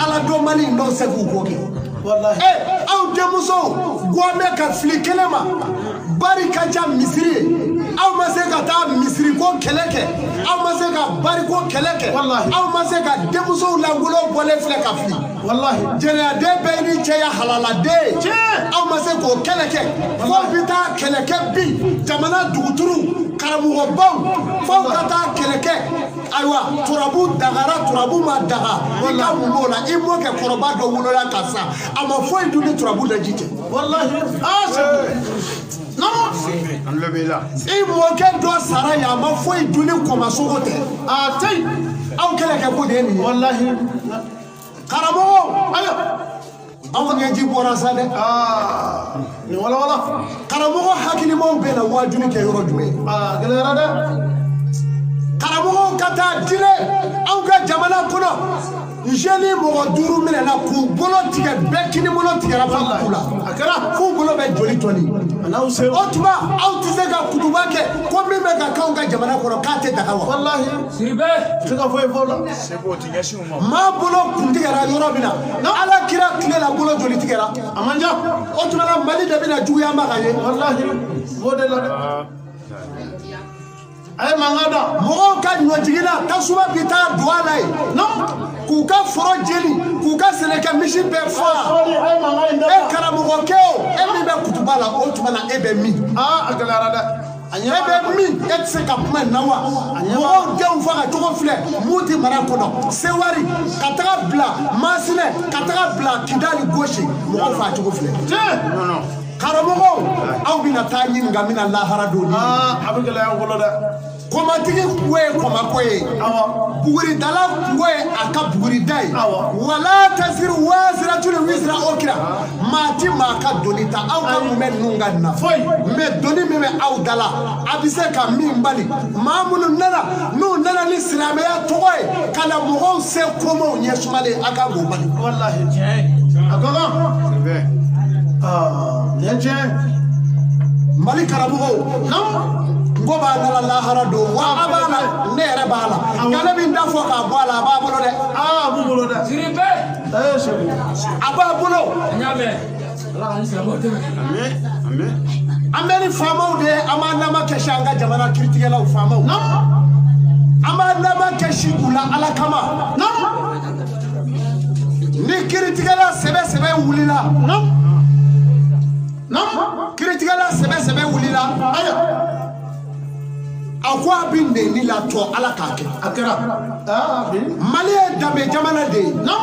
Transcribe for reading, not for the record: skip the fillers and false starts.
Ala dɔnbali in dɔw se k'u ko kɛ. Wallahi. Aw denmusow gɔn bɛ ka fili kɛnɛ ma, bari ka ca misiri ye. Aw ma se ka taa misiri ko kɛlɛ kɛ, aw ma se ka bariko kɛlɛ kɛ. Wallahi. Aw ma se ka denmusow lankolon bɔlen filɛ ka fili. Wallahi. Jɛnɛyaden bɛɛ ni cɛ ya halaladen ye. Tiɲɛ. Aw ma se k'o kɛlɛ kɛ, f'aw bɛ taa kɛlɛ kɛ bi jamana dugutiriw, karamɔgɔbaw, f'aw ka taa kɛlɛ kɛ. Ayiwa, turabu dagara, turabu ma daga, i ka mun b'o la? I mɔkɛ kɔrɔba dɔ wolola ka sa, a ma foyi dun ni turabu daji tɛ. Wallahi. Ah, c'est non. An tulo b'i la. I mɔkɛ dɔ sara yen, a ma foyi dun ni kɔmasogo tɛ. Ah, tey. Aw kɛlɛ kɛ ko de ye nin ye. Wallahi. Karamɔgɔw, Ayo. aw ɲɛji bɔra sa dɛ. Ah, ni wala wala. Karamɔgɔ hakilimaw bɛ na waajuli kɛ yɔrɔ jumɛn? Ah, gɛlɛyara dɛ. Karamɔgɔw ka taa diinɛ anw ka jamana kɔnɔ. Jeune mɔgɔ 5 minɛna k'u bolo tigɛ, bɛɛ kini bolo tigɛra fo k'u la. A kɛra. F'u bolo bɛ joli tɔni. A n'aw se. O tuma, aw tɛ se ka kutuba kɛ ko min bɛ ka k'anw ka jamana kɔnɔ k'a tɛ daga wa? Wallahi. Siribe. Tɛ ka foyi fɔ o la. Seko ti ɲɛsin u ma. Maa bolo kun tigɛra yɔrɔ min na, Ala kira tile la, bolo joli tigɛra? A man ca. O tuma la, Mali de bɛna juguya ma ka ye. Wallahi. B'o de la dɛ. A ye mankan da. Mɔgɔw ka ɲɔjigila, tasuma bɛ taa don a la yen. Non. K'u ka foro jeni, k'u ka sɛnɛkɛ misi bɛɛ faa. Sɔɔni a ye mankan in E dabila. karamɔgɔkɛ o, e min bɛ kutuba la, o tuma la, e bɛ min? Ah, a gɛlɛyara dɛ. A E ɲɛ bɛ min? E tɛ se ka kuma nin na wa? Mɔgɔw denw faga cogo filɛ Muti mara kɔnɔ, Sewari ka taga bila Masinɛ, ka taga bila Kidali gosi, mɔgɔw faga cogo filɛ. Tiɲɛ. Non, non. Karamɔgɔw, aw bɛna taa ɲininka min na lahara don ni. Ah, a bɛ gɛlɛya aw bolo dɛ. Kɔmatigi kungo ye kɔmako ye. Awɔ. Buguridala kungo ye a ka bugurida ye. Awɔ. Wala tasiru waziratuli wisira okira, maa ti maa ka doni ta. Aw ka mun bɛ ninnu ka nin na? Foyi. Mɛ doni min bɛ aw da la, a bɛ se ka min bali, maa minnu nana, n'u nana ni silamɛya tɔgɔ ye ka na mɔgɔw se komaw ɲɛ sumalen, a ka k'o bali. Wallahi. A ka kan. C'est vrai. Ah, nin ye tiɲɛ. Mali karamɔgɔw, Non. kungo b'a da la lahara don wa, a b'a la, ne yɛrɛ b'a la, nka ne bɛ n da fɔ k'a bɔ a la, a b'a bolo dɛ. Ah, a b'u bolo dɛ. Siribe. Eh, Segu. A b'a bolo. An y'a mɛn. Ala k'an ni silamɛw dɛmɛ. Amin. Amin. An bɛ ni faamaw de ye, an b'an nama kɛsi an ka jamana kiritigɛlaw faamaw. Non. An b'an nama kɛsi u la Ala kama. Non. Ni kiritigɛla sɛbɛ sɛbɛ wulila, Non. Non. kiritigɛla sɛbɛ sɛbɛ wulila, Ayo. a ko a bɛ nɛni la tɔ, Ala k'a kɛ. A kɛra. Ah, bi. Mali ye danbe jamana de ye. Non.